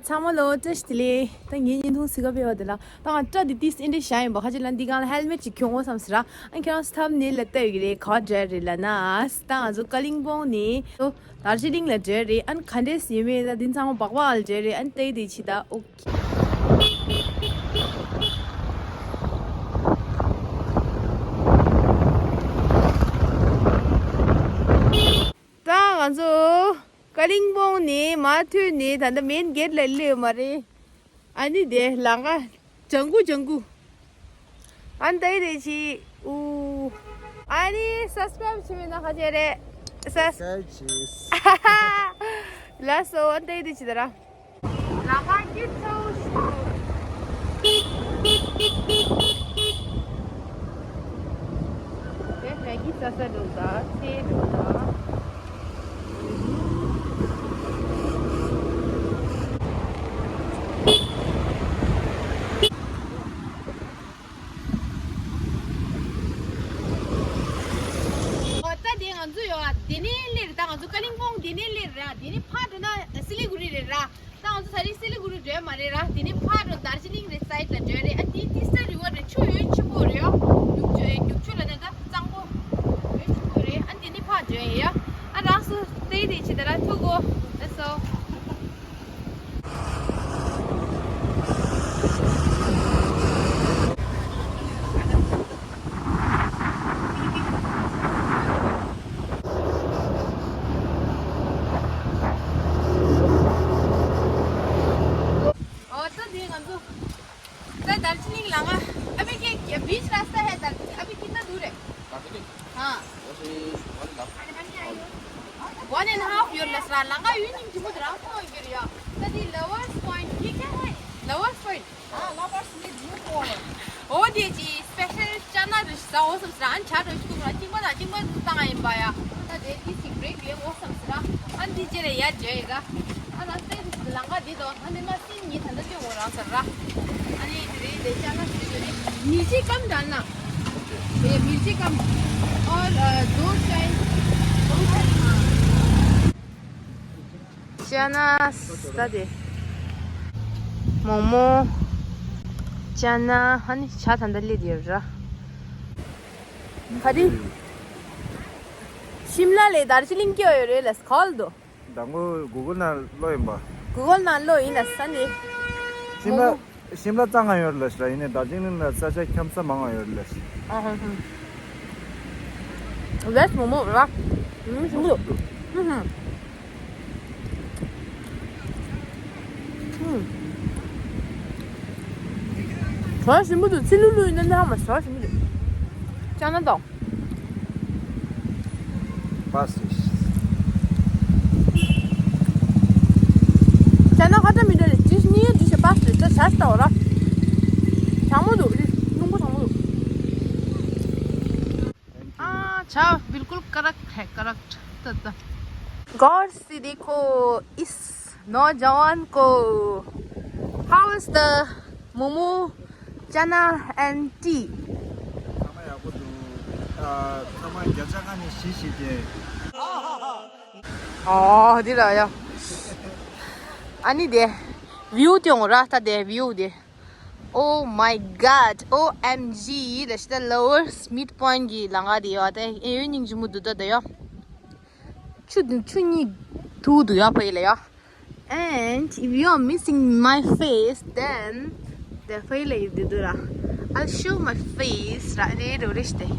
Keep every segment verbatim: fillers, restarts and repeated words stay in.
ཚང་མ་ལོ་བཀྲ་ཤིས་བདེ་ལེགས། ད་ངའི་བརྙན་ཐུང་གཟིགས་ག་ཕེབས་པ་དེ་ལ་ད་ང་སྐྲ་འདི་ཏིས་ཨིན་འདྲ་བཞག་ཡིན་པ། ཁ་ཅིག་ལ་འདི་སྒང་ལ་ཧེལ་མེད་ཅིག་གྱོན་འོང་བསམ་ཟེར་ར། ཨ་ཁྱེད་རང་ཚོ་ཐམ་ནེལ་ལ་ལྟ་ཡོད་ཀྱི་རེད། ག་འདྲ་རེད་ལབ་ན། ད་ང་ཚོ་ཀ་ལིང་པོང་ནས་ཨོ་དར་ཇི་ལིང་ལ་འགྲོ་ཡ་རེད། ཨ་ནི་ག་འདྲས་ཡོད་མེད་ད་འདི་ཚང་མ་སྦག་སྦག་ལ་འགྲོ་ཡ་རེད། ཨ་ནི་ལྟ་ཡི་དེ་ཕྱི་ད་ཨོ། ད་ང་ཚོ་ཀ་ལིང་པོང་ནས་མར་ཐོན་ནས་ད་ལྟ་མེན་གེ་ཊི་ལ་སླེབས་ཡོད་མ་རེད། ཨ་ནི་དེ་ལམ་ཁ་ལྗང་གུ་ལྗང་གུ། ཨ་ནི་ད་ཡི་རེད་ཅི། ཨུ། ཨ་ནི་སབ་སི་ཀ་རེབ་བྱས་མེད་ན་ཁ་ཆེ་རེད། སབ། ལགས་སོ། ཨ་ནི་ད་ཡི་རེད་ཅི་ད་ར། ལམ་ཁ་སྐྱིད་པོ་ཞིག་འདུག་དེ་མེ་གི་ཟ་ས་འདུག་ད་ཚེ་འདུག་ད། ཨོ་ད་དེ་ང་ཚོ་ཡོད་ཨ། དེ་ནས་སླེབས་རེད། ད་ང་ཚོ་ཀ་ལིང་པོང་དེ་ནས་སླེབས་རེད་ཨ། དེ་ནས་ཕར་འགྲོ་ན་སི་ལི་གུ་རི་རེད་ར། ད་ང་ཚོ་ད་རིང་སི་ལི་གུ་རི་འགྲོ་ཡ་མ་རེད་ར། དེ་ནས་ཕར་འགྲོ་དར་ཇི་ལིང་རི་སའིད་ལ་འགྲོ་ཡ་རེད་ཨ། དེ་ཏི་སྟ་རི་ཝར་རེད། ཆུ་ཡོད་ཆེན་པོ་རེད་ཨ། རྒྱུག་ཆུ་རྒྱུག་ཆུ་ལ་ནི་ད་གཙང་པོ་ཡོད་ཆེན་པོ་རེད་ཨ། དེ་ནས་ཕར་འགྲོ་ཡ་ཡ་ཨ། རང་སུ་སྟེ་དེ་ཆེ་ད་ར་ཐུག་གོ། ལགས་སོ། ཨོ་ད་དེ་ང་ཚོ་ད་དར་ཇི་ལིང་ལ་ང་ཨ་ཕི་ཀེ་ཀེ་བིཆ་ར་སྟ་ཧེ། དར་ཇི་ལིང་ཨ་ཕི་ཀི་ན་དུ་རེད། ཧ། One and a half year ལ་སྲ་ལང་ག་ཡུན་ཉིན་ཐུང་མོ་དེ་རང་ཐོང་གི་རེད་ཡ། ད་དེ་ལ་ཝར་སི་པོའིན་ཊི་ཡིན་ཀྱང་ཧེ། ལ་ཝར་སི་པོའིན་ཊི། ཨ་ལ་ཝར་སི་ནི་ཉུ་ཀོ། ཨོ་དེ་ཅི་སི་པེ་ཤལ་ཅ་ན་རེ་ཟ་འོ་བསམ་སྲ། ཨན་ཆ་རོ་ཤི་ཀུ་ར་ཅིང་པ་དང་ཅིང་པ་དུ་བཏང་ཡིན་པ་ཡ། ད་དེ་དེ་ཅི་བྲེག་ཡོད་འོ་བསམ་སྲ། ཨན་དེ་ཅི་རེ་ཡ་ཇེ་ཡི་ར། ཨ་ལ་སྟེ་ལང་ག་དེ་དོ་ཨན་དེ་མ་སིན་ཉི་ད་ད་ཅི་འོ་རང་སྲ་ར། ཨ་ནི་དེ་རེ་དེ་ཅ་ན་སི་རེ་མི་ཅི་ཀམ་དྲན་ན། ए मिर्ची कम और अ, दो चाय। ཅ་ན་ས་དེ། མོག་མོག་ཅ་ན་ཧ་ནི་ཆ་ད་འདི་ལས་དེ་ར། ག་དེ། ཤིམ་ལ་ལས་དར་ཇི་ལིང་སྐྱོ་ཡོད་རེད་ལ་སྐོལ་དོ། དང་པོ་གུ་གུལ་ནང་ཀློག་ཡིན་པ། གུ་གུལ་ནང་ཀློག་ཡིན་ལ་ས་ནི། ཤིམ་ལ་ཤིམ་ལ་གཙང་ང་ཡོད་ལ་ཤ་ཡིན་ནི་དར་ཇི་ལིང་ལ་ས་ཆ་འཁྱམ་ས་མང་ང་ཡོད་ལ་ཤ། ཨ་ཧ་ཧ། ལེས་མོག་མོག་ར། ཧུམ་ཧུམ་ཧུམ་ཧུམ། ཧུམ། བྱ་ཞིམ་པོ་འདུག་ཚི་ལུ་ལུ་ཡིན་ན་ནི་ཧ་མ་བྱ་ཞིམ་པོ་འདུག་ཅ་ན་དང་། པ་སི་ཏི། ཅ་ན་ཁ་ཏ་མི་འདྲ་རེད། ཅི་ནི་ཡོད་ཅི་ཞེས་པ་སི་ཏི་ད་ཆ་ཞིག་ལྟ་བ་ར། གྲང་མོ་འདུག་རི་རླུང་པོ་གྲང་མོ་འདུག हाँ, चाय बिल्कुल करेक्ट है, करेक्ट। तो, तो। गौर से देखो इस नौजवान को। How is the momo, chana and tea? ཚང་མ་ཡག་པོ་འདུག་ཨ། ཚང་མ་བརྒྱ་ཆ་ཁ་ནས་བཞི་བཞི་སྟེ། ཨོ་འདི་ར་ཡ། ཨ་ནི་དེ་བིའུ་དེ་འོང་ར་ད་དེ་བིའུ་དེ། Oh my god, O M G. ལ་ཤི་ད་lowest midpoint གི་ལང་ག་དེ་ཡོད་དེ་ཨེ་ཡོད་སྙིང་རྗེ་མོ་འདུག་ད་དེ་ཡོད། ཆུ་ཆུ་གཉིས་ཐུག་འདུག་ཡ་ཕ་ཡི་ལ་ཡ། And if you are missing my face, then the ཕ་ཡི་ལ་ཡི་འདུག་འདུག་ར། I'll show my face ར་རེ་རོ་རེ་ཤི་དེ།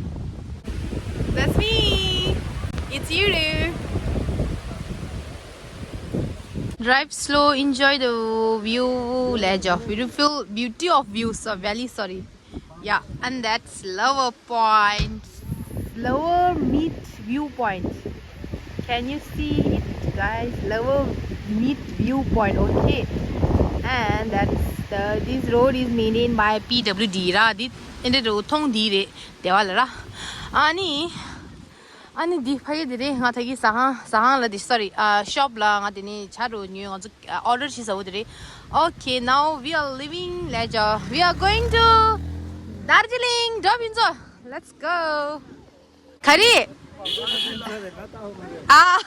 That's me. It's you. Drive slow, enjoy the view, ledge of beautiful, beauty of views of valley, sorry. Yeah, and that's Lower Point, Lower Meet Viewpoint. Can you see it, guys? Lower Meet Viewpoint, okay. And that's the, this road is maintained by P W D, ར། འདི་འདི་རུ་ཐོང་འདི་རེད་དེ་བ་ལ་ར། ཨ་ནི། ཨ་ནི་འདི་ཕ་གི་འདི་རེད། ང་ད་གི་ཟ་ཁང་ཟ་ཁང་ལ་འདི་sorry ཨ་shop ལ་ང་དེ་ནས་ཇ་རུ་ཉོས། ང་ཚོ་ཨ་order བྱས་ཟ་བོ་དེ་རེད། Okay, now we are leaving ལས་ཇ། We are going to Darjeeling. འགྲོ་ཕིན་ཚོ། Let's go. ག་རེ། ཨ།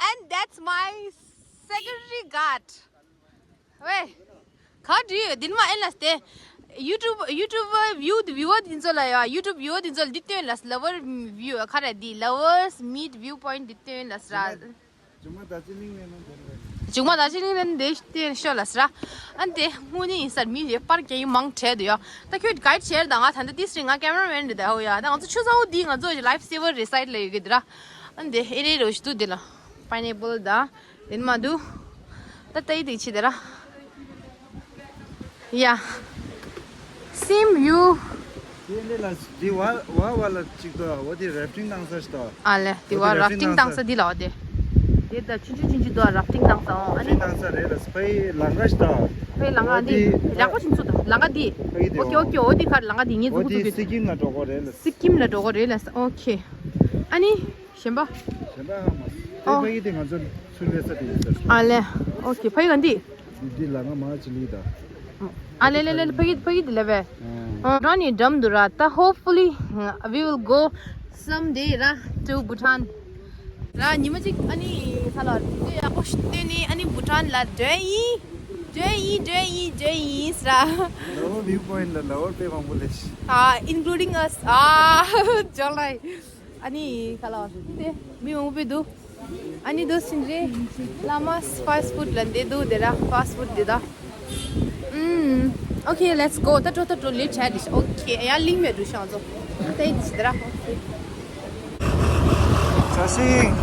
And that's my security guard. ཝེ། ག་འདྲི་ཡོད་འདི་མ་ཨེ་ལ་སྟེ། YouTube YouTube view viewer འདི་ཚོ་ལ་ཡ། YouTube viewer འདི་ཚོ་ལ་འདི་སྟོན་ལ། Lover view ག་རེ་འདི། Lovers meet viewpoint འདི་སྟོན་ལ་སྲ། ཇུང་མ་ད་ཅི་ལིང་ནས་ནང་དེ་རེད། ཇུང་མ་ད་ཅི་ལིང་ནས་འདི་སྟོན་ཤོ་ལ་སྲ། ཨ་ནི་དེ་དངོས་གནས་ཡིན་སར་མི་ཡོད་པར་རྒྱ་ཡིན་མང་བྲལ་འདུག་ཡ། ད་ཁྱོད་གའིཌ་བྱེད་དང་ང་ད་ལྟ་ཏིས་རེད། ང་ཀེམ་ར་མེན་རེད་ད། ཧོ་ཡ། ད་ང་ཚོ་ཆུ་ཚ་བོ་འདི་ང་ཚོ་ལའིཕ་སེ་ཝར་རེད་སའིད་ལ་ཡོད་གི་འདི་ར། ཨ་ནི་དེ་ཨེ་རེད་རོ་ཞིག་འདུག་འདི་ལ། པའི་ནེ་པལ་དང་། དེ་མ་འདུག་ད་ལྟ་ཡི་དེ་ཆི་དེ་ར། ཡ། སིམ་ཡུ། དེ་ལས་ལ་དེ་བ་བ་བ་ལ་ཅིག་ཏོ། འོ་དེ་རེ་ཕི་ཊིང་བཏང་ས་ཞིག་ཏོ། ཨ་ལེ། དེ་བ་འོ་དེ་རེ་ཕི་ཊིང་བཏང་ས་འདི་ལ་འོ་དེ། དེ་ད་ཆུང་ཆུང་ཆུང་ཆུང་ཏོ་རེ་ཕི་ཊིང་བཏང་ས་འོ། ཨ་ནི་བཏང་ས་རེད་ལ། ཕའི་ལང་ཀ་ཞིག་ཏོ། ཕའི་ལང་ཀ་འོ་འདི་དེ་ཡག་པོ་ཞིག་ཚུད་ལང་ཀ་འདི། ཕ་གི་དེ་ཨོ་ཀེ་ཨོ་ཀེ། འོ་དེ་ཁར་ལང་ཀ་འདི་ངེད་ཚོ་འོ་ཐུག་དེ་ཐུག་སི་ཀིམ་ལ་འགྲོ་གོ་རེད་ལ། སི་ཀིམ་ལ་འགྲོ་གོ་རེད་ལ། ཨོ་ཀེ། ཨ་ནི། གཞན་པ། གཞན་པ་ཧ་མ་སོང་། ཨོ། དེ་ཕ་གི་དེ་ང་ཚོ་ཚུར་སླེབས་ས་དེ་ཡིན་ས་རེད། ཨ་ལེ། ཨོ་ཀེ། ཕ་གི་ག་འདི། འདི་ལ་ང་མ་ཅི་ལི་ད། ཨ་ལེ་ལེ་ལེ། ཕ་གི་ཕ་གི་དེ་ལེ་བས། ཨ། རང་ནི་འགྲམ་དུ་ར། ད་hopefully we will go someday ར་to Bhutan ར། ཉི་མ་གཅིག་ཨ་ནི་ཁ་ལ་དེ་ཡག་པོ་ཞིག་སྟོན་ནི། ཨ་ནི་བྷུ་ཊན་ལ་འགྲོ་ཡིན། འགྲོ་ཡིན་འགྲོ་ཡིན་འགྲོ་ཡིན་ཟེར་ར། ལའོར་བིའུ་པོ་ཡིན་ལ་ལའོར་དཔེ་མང་པོ་ལས་ཤི། ཨ། including us ཨ། ཇོ་ལའི། ཨ་ནི་ག་ལ་བ་དེ་མི་མང་པོ་འདུག་ཨ་ནི་འདུག་ཕྱིན་རེད། བླ་མ་ཕཱ་སི་ཊི་ཕུཌ་ལ་འདི་འདུག་དེ་ར་ཕཱ་སི་ཊི་ཕུཌ་འདི་ད། ཨུམ། Okay, let's go. ད་འགྲོ་ད་འགྲོ། ལིབ་བྱས་འདི་ཤ། Okay, ཡང་ལིང་མེད་འགྲོ་ཤ་ང་ཚོ། ད་ཡི་འདི་ཤི་དེ་ར། Okay. བཀྲ་ཤིས།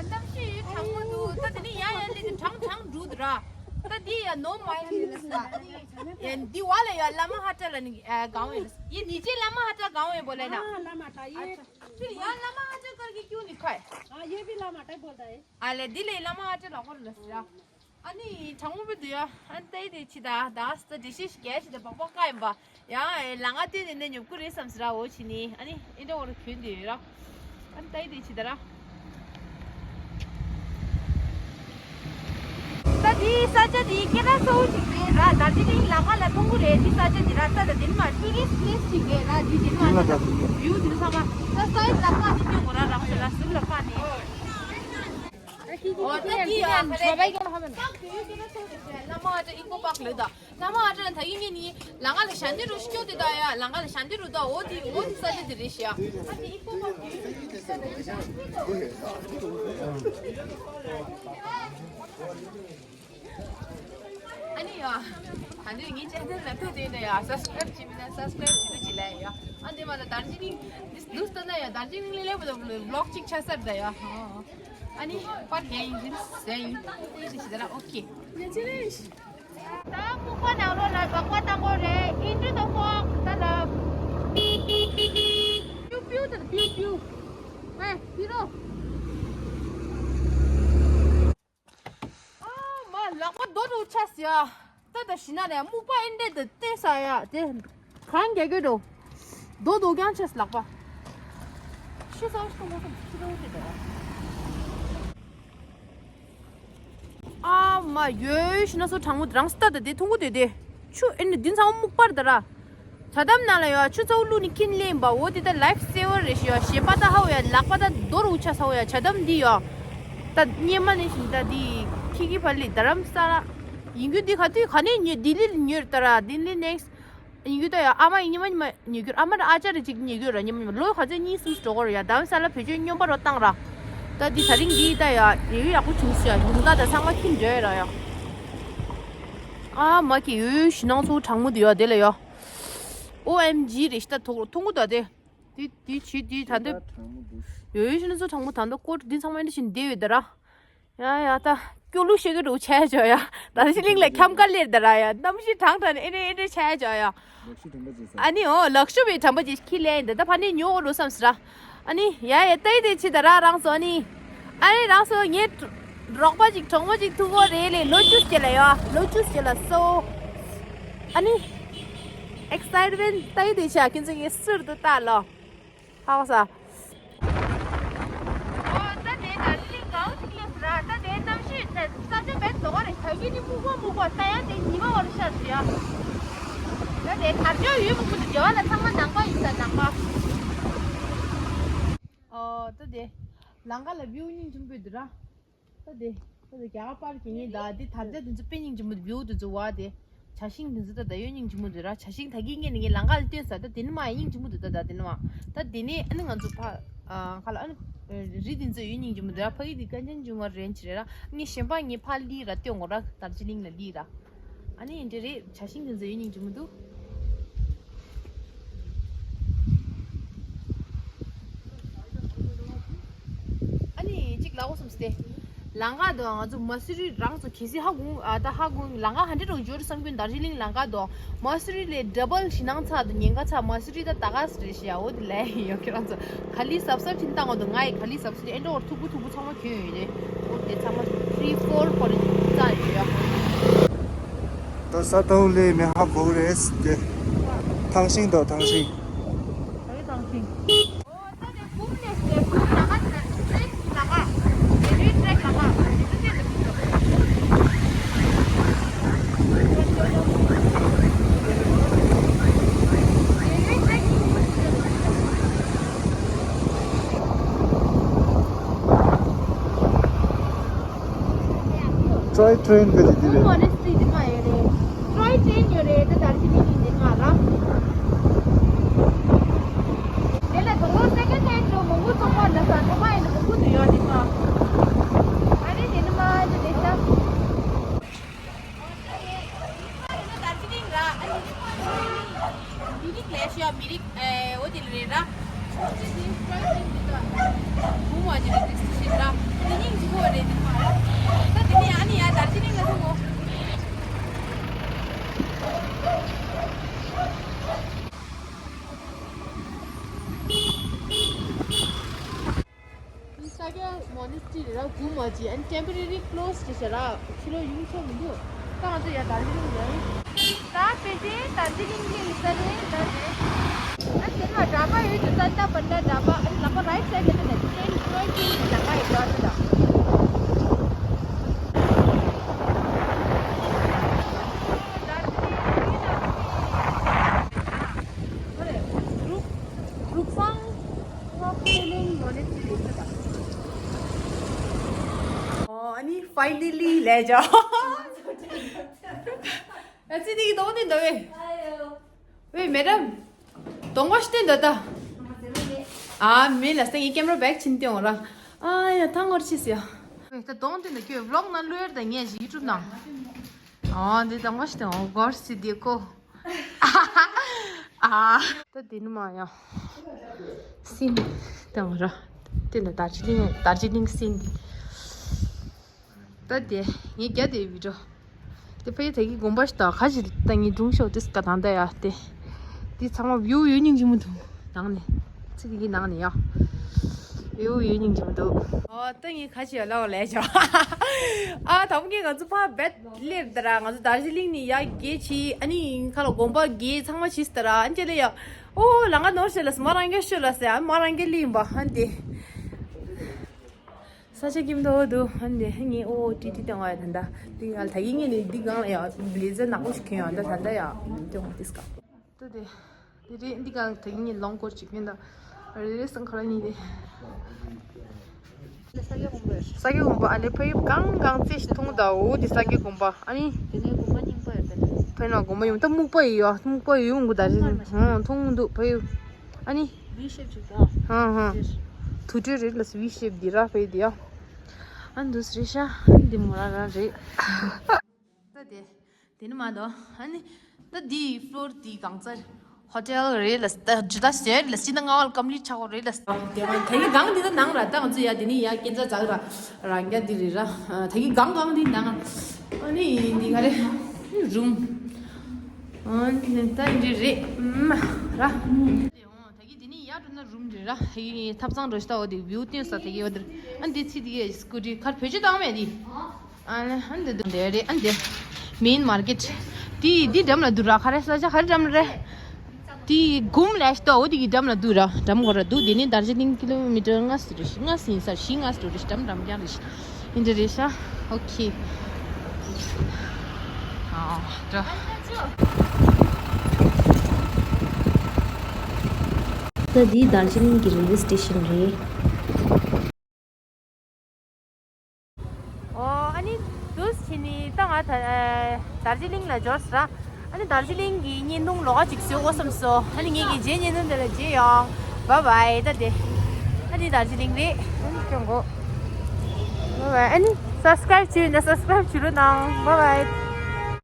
གནམ་གཤིས་གྲང་མོ་འདུག་ད་དེ་ནི་ཡང་ཡང་སླེབས་ཏེ་གྲང་གྲང་འགྲོ་འདུག་ར། ད་འདི་ཡ་ནོ་མའི་ལི་ལི་ས། འདི་བ་ལ་ཡ་བླ་མ་ཧ་ཏྲ་ལ་ནི་གང་ཡོད། ཡི་ནི་ཅི་བླ་མ་ཧ་ཏྲ་གང་ཡོད་པོ་ལེ་ན། ཅི་ཡ་བླ་མ་ཧ་ཏྲ་ཀར་གི་ཀྱུ་ནི་ཁའི། ཨ་ལེ་འདི་ལས་བླ་མ་ཧ་ཏྲ་ལ་ཧོར་ལ་ཟེར། ཨ་ནི་གྲང་མོ་པོ་འདུག་ཡ། ཨ་ནི་ད་ཡི་དེ་ཆི་ད་ད་སྟ་དེ་ཤི་ཤི་གལ་ཆི་ད་བག་བག་ཀ་ཡིན་པ། ཡང་ལ་ང་ལྟོས་ནས་ནས་ཉོབ་ཀུ་རེད་བསམ་ཟེར་ར། འོ་ཆི་ནི་ཨ་ནི་ཨིན་ཌོ་འོ་ར་གྱོན་དེ་ཡོད་ར། ཨ་ནི་ད་ཡི་དེ་ཆི་ད་ར། ད་དེའི་ས་ཆ་དེ་སྐད་གྲགས་ཚ་བོ་ཞིག་རེད་ར། ད་དེ་རིང་ལ་ང་ལ་མཐོང་གི་རེད། དེ་ས་ཆ་དེ་ར། ད་ད་དེ་ནི་མ་ཊུ་རི་སི་ཊི་པི་ལེ་སི་ཞིག་རེད་ར། དེ་དེ་ནི་མ་ད་ད་བིའུ་དེ་ཚང་མ་ད་སའི་ཌི་ལ་ཀ་དེ་སྐྱོ་གོ་ར། རང་སོ་ལ་ཟུར་ལ་ཀ་ནི། འོ་ད་དེ་ཡ་ཁ་རེད། བླ་མ་ཨ་ཅག་ཨི་ཀོ་པག་ལོས་ད། བླ་མ་ཨ་ཅག་ད་ཡིན་ངེས་ནི་ལ་ང་ལ་ཞན་ཏེ་རུ་སྐྱོ་དེ་ད་ཡ། ལ་ང་ལ་ཞན་ཏེ་རུ་ད། འོ་དེ་འོ་དེ་ས་ཆ་དེ་རེད་ཤི་ཡ། ཨ་དེ་ཨི་ཀོ་པག་ཨ་ནི་ཡ། ད་འདི་ངའི་ཅེ་ནལ་ལ་ཐུག་དེ་ཡིན་ན་ཡ། སབ་སི་ཀ་རེབ་བྱེད་མི་ན་སབ་སི་ཀ་རེབ་བྱེད་དུ་ཅི་ལ་ཡ། ཨ་འདི་མ་ལ་དར་ཇི་ལིང་ནུས་ལྟ་ན་ཡ། དར་ཇི་ལིང་ལས་ལས་པ་ད་བི་ལོག་ཅིག་ཆ་སར་ད་ཡ། ཨ་ནི་པར་གྱ་ཡིན་རིན་ཟེ་ཡིན་ཏེ་ཞི་ཟེར་ར། ཨོ་ཁེ། ད་སྨུག་པ་ནང་ལོགས་ལ་སྦག་སྦག་བཏང་དགོས་རེད། ཨིན་ཏྲི་དང་ཀོག་ད་ལ། པིའུ་པིའུ་ད་པིའུ་པིའུ། ཨེ་པི་རོ། ཨ་མ་ལག་པ་རྡོ་རུ་ཆགས་ཡ། ད་ད་ཤི་ན་རེ་སྨུག་པ་ཨིན་ཏྲི་ད་བལྟས་ས་ཡ་དེ། གང་རྒྱག་གི་འགྲོ། རྡོ་རྡོ་རྐྱང་ཆགས་ལག་པ། ཤི་ས་ཤི་མ་སོང་ཤི་རོ་རེད་ད། ཨ་མ་ཡོད་ཤི་ན་སོ་གྲང་མོ་རང་སྟ་ད་དེ་ཐུང་གུ་དེ་དེ། ཆུ་ཨེ་ནི་འདི་ཚང་མ་སྨུག་པར་ད་ར། ཇ་དམ་ནང་ལ་ཡོད་ཆུ་ཚ་བོ་བླུགས་ནི་ཁྱིམ་ལེན་པ། འོ་དེ་ད་ལའིཕ་སེ་ཝར་རེད་ཤི་ཡོད། ཞེ་པ་ད་ཧ་བོ་ཡ། ལག་པ་ད་རྡོ་རུ་ཆགས་ས་བོ་ཡ། ཇ་དམ་འདི་ཡོད། ད་སྙེ་མ་ནི་ཞིག་ད་འདི་ཁི་ཁི་ཕ་ལི་རྡ་རམ་ས་ལ་ཡིན་རྒྱུ་འདི་ག་དུས་ག་ནས་ཉོས། ལྡི་ལི་ལ་ཉོས་ད་ར། ལྡི་ལི་ནེག་སི་ཡིན་རྒྱུ་ད་ཡ། ཨ་མ་ཡིན་ཉི་མ་ཉི་མ་ཉོས་རྒྱུ། ཨ་མ་ར་ཨ་ཅག་ར་ཅིག་ཉོས་རྒྱུ་ར། ཉི་མ་ཉི་མ་ལོ་ག་ཚོད་གཉིས་གསུམ་འགྲོ་གོ་ར་ཡ། རྡ་རམ་ས་ལ་བེད་སྤྱོད་སྙོམས་པ་རོ་བཏང་ར། ད་འདི་ད་རིང་འདི་ད་ཡ་ཡོད་ཡག་པོ་བྱུང་ཤི་ཡ། ཡོང་ད་ད་ཚང་མ་ཁྱིམ་འགྲོ་ཡ་ར་ཡ། ཨ་མ་ཀི་ཡོད་ཤི་ནང་ཚོ་གྲང་མོ་དེ་ཡོད་དེ་ལ་ཡོད། ཨོ་ཨེམ་ཇི་རེད་ཤི་ད། ཐུང་གུ་ཐུང་གུ་ད་དེ། དེ་དེ་བྱེད་དེ་ད་འདི། ཡོད་ཤི་ནང་ཚོ་གྲང་མོ་ད་འདི་ཀོ་ཊི་འདི་ཚང་མ་འདི་བཞིན་བསྡད་ཡོད་དེ་ར། ཡ་ཡ་ད་སྐྱོ་གླུ་ཤེས་གི་འགྲོ་ཆ་ཅོ་ཡ། ད་ཤི་ལིང་ལ་ཁྱམ་ཀ་ལེར་ད་ར་ཡ། གནམ་གཤིས་གྲང་དྲགས་ནས་ཨེ་འདྲ་ཨེ་འདྲ་ཆ་ཅོ་ཡ། ཨ་ནི་འོ་ལག་ཤུབས་པའི་དྲན་པ་ཅིག་ཁྱི་ལེན་འདི་ད་ཕ་ནི་ཉོ་རོ་བསམ་སི་ར། ཨ་ནི་ཡ་ཡ་ཏའི་དེ་ཕྱི་ད་ར་རང་སོ་ནི། ཨ་ནི་རང་སོ་ངའི་རོགས་པ་ཅིག་གྲོགས་མོ་ཅིག་ཐུག་གོ་རེད་ལེ། ལོ་བཅུ་ཅེ་ལ་ཡ། ལོ་བཅུ་ཅེ་ལ་སོ། ཨ་ནི། ཨེག་སའི་ཊི་མེན་ཊི་ལྟ་ཡི་དེ་ཆ་ཁྱེད་ཚོ་ངའི་ཟུར་དུ་ལྟ་ལོ། ཧ་གོ་ས། ཨོ་ད་དེ་ད་ཅི་ལིང་གའོ་ཅིག་ལས་ར་ད་དེ་གནམ་གཤིས་ད་ས་ཆ་བེད་དོ་ག་རེ་ད་གི་ནི་སྨུག་པ་སྨུག་པ་ལྟ་ཡ་དེ་ཉི་མ་བར་ཤར་ཟེར་ཡ། ད་དེ་དར་ལྕོག་ཡོད་མི་ཀུན་ཏུ་རྒྱ་བ་ལ་ཚང་མ་ནང་པ་ཡིན་ས་ནང་པ། ཨོ་ད་དེ་ལང་ཀ་ལ་བིའུ་སྙིང་རྗེ་མོ་འདུག་ར། ད་དེ། ད་དེ་རྒྱ་གར་པར་གྱི་ནི་ད་དེ་དར་ཆ་དེ་ཚོ་དཔེ་སྙིང་རྗེ་མོ་འདུག་བིའུ་དེ་ཚོ་བ་དེ། བྱ་ཤིང་དེ་ཚོ་ད་ད་ཡོད་སྙིང་རྗེ་མོ་འདུག་ར། བྱ་ཤིང་ད་གིན་ངས་ནི་ངས་ལང་ཀ་ལ་སྟོན་ས་ད་དེ་ནི་མ་ཡ་སྙིང་རྗེ་མོ་འདུག་ད་ད་དེ་ནི་མ། ད་དེ་ནས་ཨ་ནི་ང་ཚོ་ཕ། ཨ་ཁ་ལ་ཨ་ནི། རི་དེ་ཚོ་ཡོད་སྙིང་རྗེ་མོ་འདུག་ར། ཕ་གི་དེ་ཀན་ཅན་ཇུང་ངི་རེན་ཇི་རེད་ར། ངས་གཞན་པ་ངས་ཕ་ལི་ར་སྟོན་འོ་ར་དར་ཇི་ལིང་ལ་ལི་ར། ཨ་ནི་འདི་རེད། བྱ་ཤིང་དེ་ཚོ་ཡོད་སྙིང་རྗེ་མོ་འདུག་ཨ་ནི་གཅིག་ལབ་དགོས་བསམ་སྟེ། ལང་ཀ་དང་ང་ཚོ་མ་སུ་རི་རང་ཚོ་གལ་སྲིད་ཧ་གོ་ཨ་ད་ཧ་གོ་ལང་ཀ་ཧན་ཌེ་ཌི་འོ་ཇོར་བསམ་གྱི་འདར་ཇི་ལིང་ལང་ཀ་དང་མ་སུ་རི་ལས་ཌ་བལ་ཞི་ནང་ཚ་དང་ཉེན་ཁ་ཚ། མ་སུ་རི་ད་ད་ག་ས་རེད་ཤི་ཡ། འོ་དེ་ལས་ཡོད་ཁྱེད་རང་ཚོ་ག་ལི་སབ་སབ་ཕྱིན་བཏང་འོ་དང་ང་ཡི་ག་ལི་སབ་སབ་ཨེ་འདྲ་བར་ཐུག་པོ་ཐུག་པོ་ཚང་མ་གྱོན་ཡོད་རེད། འོ་དེ་ཚང་མ་ཕི་རི་ཕོར་ཧོ་ལི་ཌེ་རྩ་ཡོད་ཡ། ད་ས་ཐོག་ལས་མེ་ཧ་གོ་རེད་དེ། ཐང་ཤིང་དང་ཐང་ཤིང་། ད་གི་ཐང་ཤིང་། ཨོ་ད་དེ་བུམ་ནས་དེ་བུམ་ལ་ཁ་དེ་ན་ཏྲེག་ལ་ཁ་རེ་རེ་ཏྲེག་ལ་ཁ་རེ་རེ་ཏྲེག་ལ་ཁ། ཊོའི་ཊྲེན་ག་ཅིག་དེ་རེད། མོ་ནེ་སི་ཊི་རི་དེ་མ་ཡོད་རེད། ཊོའི་ཊྲེན་ཡོད་རེད། ད་དར་ཇི་ལིང་ནས་ང་ལ། དེ་ལ་དང་པོ་སེ་ཀེན་ཌ་ཧེན་ཌི་མང་པོ་ཚོང་པ་ལ་ས་ཚོང་པ་ཡིན་ན་མང་པོ་དུ་ཡོད་དེ་མ། ཨ་ནི་དེ་ནི་མ་དེ་རེད་ཤག་མི་རིགས་ལས་ཤོག་མི་རིགས་ཨེ་འོ་དེ་རེད་ར། ཁོང་ཚོས་དེ་ཕྲོ་ཡི་ཊི་དེ་དག་བུ་མོ་ཅིག་གི་དེ་ཤེས་ར། དེ་སྙིང་རྗེ་པོ་རེད་དེ་མ་ར། ད་དེ་ནས་ཨ་ནི་ཡ་དར་ཇི་ལིང་ལ་ཐུག་གོ། ས་སྐྱ་མོ་ནེ་སི་ཊི་རི་ར་དགུ་མ་ཅི་ཨན་ཊེམ་པོ་རེ་རི་ཀློ་སི་ཅི་ཤ་ར་ཕྱི་ལོགས་ཡོང་ཆོག་མི་འདུག་ད་ང་ཚོ་ཡར་དར་ཇི་ལིང་ཡོང་། ད་པེ་ཅིན་དར་ཇི་ལིང་གི་ལི་ས་རེད་ད་རེད། ཨ་དེ་ནས་ཌ་བ་ཡོད་དུ་ད་ད་པ་ད་ཌ་བ་ཨ་ལག་པ་རའིཊ་སའིཌ་ལ་ད་ད་ཅན་ཀྲོའི་ཅིན་ལ་ང་ཡི་ཌ་བ་ད། ཨོ་ཨ་ནི་ཕའི་ནལ་ལི་ལས་བྱ། ཨ་ཙི་དེ་གི་གདོང་དེ་འདྲ་བས། ཝེ་མེ་ཌམ། གདོང་པ་ཞིག་བསྟན་འདོད་ད། ཨ་མེ་ལ་སྟེང་གི་ཀེམ་ར་བེག་ཕྱིན་ཏེ་འོང་ར། ཨ་ཡ་ཐང་ངོར་ཆི་སི་ཡ། ཝེ་ད་གདོང་དེ་འདྲ་ཁྱོད་བི་ལོག་ནང་བླུག་ཡར་ད་ངས་ཡུ་ཊུབ་ནང་། ཨ་འདི་གདོང་པ་ཞིག་བསྟན་འོང་གོར་སི་དེ་ཀོ། ཨ། ད་དེ་ནི་མ་ཡང་། སིན་དང་ར། དེ་ནི་དར་ཇི་ལིང་དར་ཇི་ལིང་སིན་འདི། ད་དེ་ངས་རྒྱ་དེ་བི་ཌིའོ། དེ་ཕ་ཡི་ད་གི་དགོན་པ་ཞིག་དང་ཁ་ཅིག་ད་ངས་སྒྲུང་ཤོག་དེ་སྐ་དང་ད་ཡ་དེ། དེ་ཚང་མ་བིའུ་ཡོད་སྙིང་རྗེ་མོ་འདུག་ནང་ནས། ཚིག་གི་ནང་ནས་ཡ། ཡོ་ཡོ་སྙིང་རྗེ་མོ་འདུག་ཨོ་ད་ངས་ཁ་ཅིག་ལ་ལས་བྱ། ཨ་དང་པོ་ངས་ང་ཚོ་ཕ་བེད་ལེར་ད་ར་ང་ཚོ་དར་ཇི་ལིང་ནས་ཡ་གེ་ཆི་ཨ་ནི་ཁ་ལ་དགོན་པ་གེ་ཚང་མ་ཆིས་ད་ར་ཨ་ཅེ་ལེ་ཡ། ཨོ་ལ་ང་ནོར་ཤེ་ལ་སི་མ་རང་གེ་ཤོ་ལ་སི་ཨ་མ་རང་གེ་ལི་ཡིན་པ་ཧན་དེ། ས་ཆ་ཁྱིམ་ཐོག་འདུག་ཧན་དེ་ངས་ཨོ་ཏི་ཏི་ཏང་བ་ཡ་ད་ད་དེ་ང་ལ་ད་གི་ངས་ནི་འདི་གང་ལ་ཡ་བི་ལེ་ཛར་ནག་པོ་ཞིག་གྱོན་ཡ་ད་ད་ད་ཡ་ཏང་བ་དིས་ཀ་ད་དེ། དེ་རེད་འདི་ག་ད་གིན་ངས་ལོང་སྐོར་ཅིག་ཕན་ད། རེ་རེ་སང་ཁ་ལ་གཉིས་དེ། ས་སྐྱ་དགོན་པ་ཨ་ལེ་ཕ་ཡུལ་གང་གང་རྩེ་ཞིག་མཐོང་ད་འོ་དེ་ས་སྐྱ་དགོན་པ་ཨ་ནི། དེ་ནས་དགོན་པ་རྙིང་པ་ཡོད་པས། ཕ་ཡུལ་ན་དགོན་པ་ཡོད་ད་སྨུག་པ་ཡོད་ཡ་སྨུག་པ་ཡོད་ཡོང་གི་ད་རེད་ཧོ་མཐོང་འདུག་ཕ་ཡུལ་ཨ་ནི། ཝི་ཤེབ་ཅིག་ད། ཧང་ཧང་། དུར་ཁྲོད་རེད་ལ་ཝི་ཤེབ་འདི་ར་ཕ་ཡུལ་འདི་ཡ། ཨ་འདུག་རེད་ཤ་འདི་མོ་ར་ར་རེད། ད་དེ། དེ་ནི་མ་དོ། ཨ་ནི། ད་འདི་ཕློར་འདི་གང་ཚར། ཧོ་ཊེལ་རེད་ལ། ད་ཇི་ལྟ་ཟེར་ལ་སི་ན་ང་བལ་ཀམ་ལི་ཆག་གོ་རེད་ལ། དེ་ཡང་ད་གི་གང་འདི་ད་ནང་ར་ད་ང་ཚོ་ཡ་དེ་ནི་ཡ་སྐད་ཆ་ཛག་ར་རང་རྒྱ་འདི་རེད་ར། ད་གི་གང་གང་འདི་ནང་། ཨ་ནི་འདི་ག་རེ། རུམ། ཨ་ནི་ད་འདི་རེད་མ་ར། ད་གི་འདི་ནི་ཡ་འགྲོ་ན་རུམ་རེད་ར། ཧེ་ཐབ་ཚང་འགྲོ་ཤི་ད་འོ་དེ་བིའུ་བསྟན་ས་ད་གི་འོ་དེ་ར། ཨ་འདི་ཚི་དེ་གི་སྐུ་ཊི་ཁར་བེད་སྤྱོད་བཏང་མེད་དེ། ཨ་ནི་ཨ་འདི་འདི་འདི་རེད་ཨ་འདི། མེན་མར་ཀེཊ། དེ་དེ་འགྲམ་ལ་འདུག་ར། ག་རེ་ས་ཆ་ག་རེ་འགྲམ་རེད། དེ་གུམ་ལས་ཤི་ཏོ། འོ་དེ་གི་འགྲམ་ལ་འདུག་ར། འགྲམ་གོ་ར་འདུག་དེ་ནི་དར་ཇི་ལིང་ཀི་ལོ་མི་ཊར་ལྔ་ཙམ་རེད་ཤག་ལྔ་ཙམ་ཡིན་ས། བཞི་ལྔ་ཙམ་རེད་ཤག་འགྲམ་འགྲམ་རྐྱང་རེད་ཤག་འདི་འདྲ་རེད་ཤག་ཨོ་ཁེ། ཨ་འདྲ། ད་འདི་དར་ཇི་ལིང་གི་རེལ་ཝེ་སི་ཊེ་ཤན་རེད། ཨོ། ཨ་ནི་འདུག་སེ་བྱས་ནས་ད་ང་ད་ཨ་དར་ཇི་ལིང་ལ་འབྱོར་སོང་ར། ཨ་ནི་དར་ཇི་ལིང་གི་བརྙན་ཐུང་ལོགས་ཀ་ཅིག་བཟོ་དགོས་བསམ་སོང་། ཨ་ནི་ངེད་ཀྱི་རྗེས་བརྙན་ཐུང་དེ་ལ་མཇལ་ཡོང་། བཱའི་བཱའི། ད་དེ་ཨ་ནི་དར་ཇི་ལིང་རེད། ཨ་ནི་སྐྱོང་དགོས། བཱའི་བཱའི། ཨ་ནི་སབ་སི་ཀ་རེབ་བྱས་ཡོད་ན་སབ་སི་ཀ་རེབ་བྱེད་རོགས་གནང་། བཱའི་བཱའི།